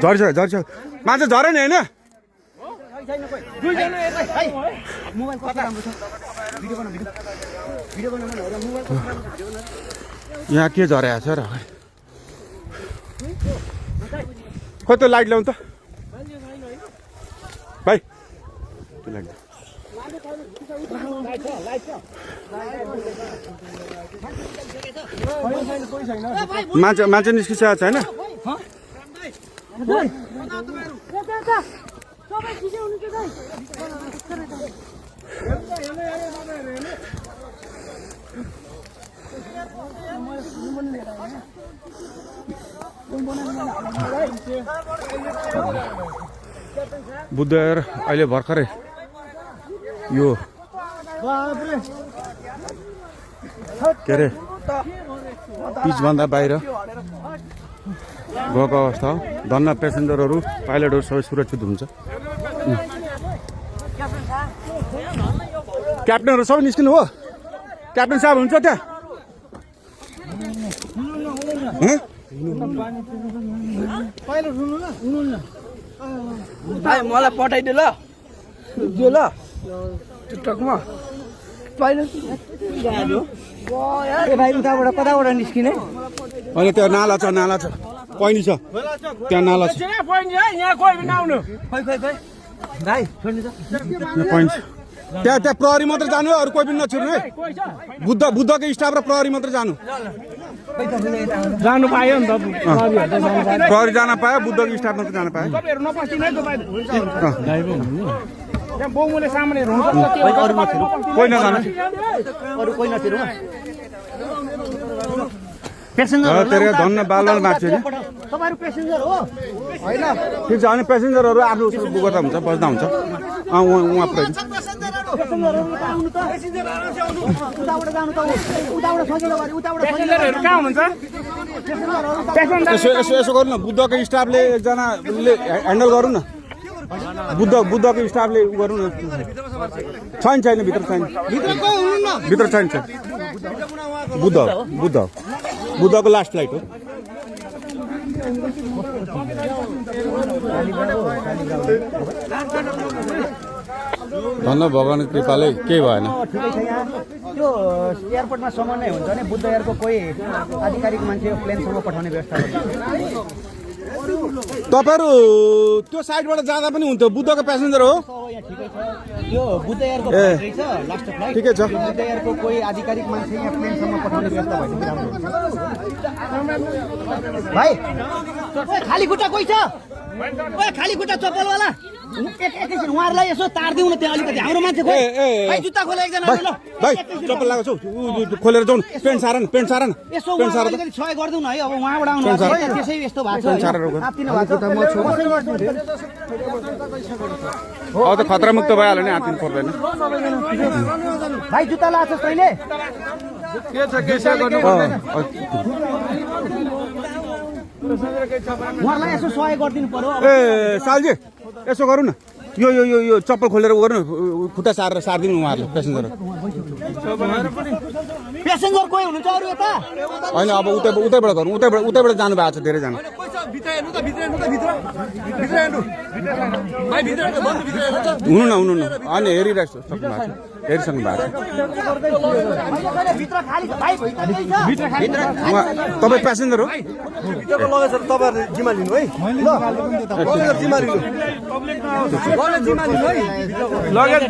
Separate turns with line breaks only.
झर्छ झर्छ माछा झरे नि होइन यहाँ के झरेको छ र खोइ त्यो लाइट ल्याउनु त भाइ त्यो लाइट मान्छे निस्किसकेको छैन बुद्धयर अहिले भर्खरै यो के अरे पिचभन्दा बाहिर गएको अवस्था हो धन्न पेसेन्जरहरू पाइलटहरू सबै सुरक्षित हुन्छ क्याप्टनहरू सबै निस्किनु हो क्याप्टन साहब हुन्छ त्यहाँ
मलाई पठाइदियो ल जो ल टिकटकमा भाइ उताबाट कताबाट निस्किने
अनि त्यो नाला छ पैनी छ त्यहाँ नाला छ त्यहाँ प्रहरी मात्र जानु है अरू कोही पनि नछिर्नु है बुद्धको स्टाफ र प्रहरी मात्र जानु
पायो नि त
प्रहरी जान पायो बुद्धको स्टाफ मात्र जान पायो कोही नजानु तेरो धन्न बालबाल माग्छु नि ठिक छ अनि पेसेन्जरहरू आफ्नो गर्दा हुन्छ बस्दा हुन्छ उहाँ पुऱ्याइ यसो गर्नु न बुद्धको स्टाफले एकजनाले ह्यान्डल गरौँ न बुद्धको स्टाफले गरौँ न छैन भित्र छैन बुद्धको लास्ट फ्लाइट हो धन्न भगवान् कृपाले केही भएन
त्यो एयरपोर्टमा समन्वय हुन्छ भने बुद्ध एयरको कोही आधिकारिक मान्छे प्लेनसम्म पठाउने व्यवस्था गर्छ
तपाईहरु त्यो साइडबाट जाँदा पनि हुन्थ्यो बुद्धको प्यासेन्जर हो
यो बुद्ध एयरको फ्लाइट रहेछ लास्ट फ्लाइट
ठिकै छ
बुद्ध एयरको कोही आधिकारिक मान्छे यहाँ प्लेनसम्म पठाउने व्यवस्था भएदेखि राम्रो हुन्छ भाइ खाली खुट्टा कोही छ ओए खाली खुट्टा चप्पलवाला एकैछिन उहाँहरूलाई यसो तार्दिउँ न त्यहाँ अलिकति हाम्रो मान्छे खोइ भाइ जुत्ता खोले एकजना ल
भाइ चप्पल लगाएको छौ खोलेर जाउँ पेन्ट सारन
यसो अलिकति सहयोग गरिदिउँ न है अब उहाँबाट आउनु त्यसै यस्तो भएको छ आत्तिनु भएको
अब त खतरा मुक्त भइहाल्यो नि आत्तिनु पर्दैन
भाइ जुत्ता लगाएको तैँले उहाँलाई यसो सहयोग गरिदिनु पर्यो
ए सालजी यसो गरौँ न यो चप्पल खोलेर गर्नु खुट्टा सारिदिनु उहाँहरूले
पेसेन्जर कोही हुनुहुन्छ अरू यता
होइन अब उतैबाट गरौँ उतैबाट जानु भएको छ धेरैजना हुनु न अनि हेरिरहेको छु हेरिसक्नु भएको तपाईँ प्यासेन्जर हो
तपाईँहरूले जिम्मा लिनु है जिम्मा लिनु
लगेज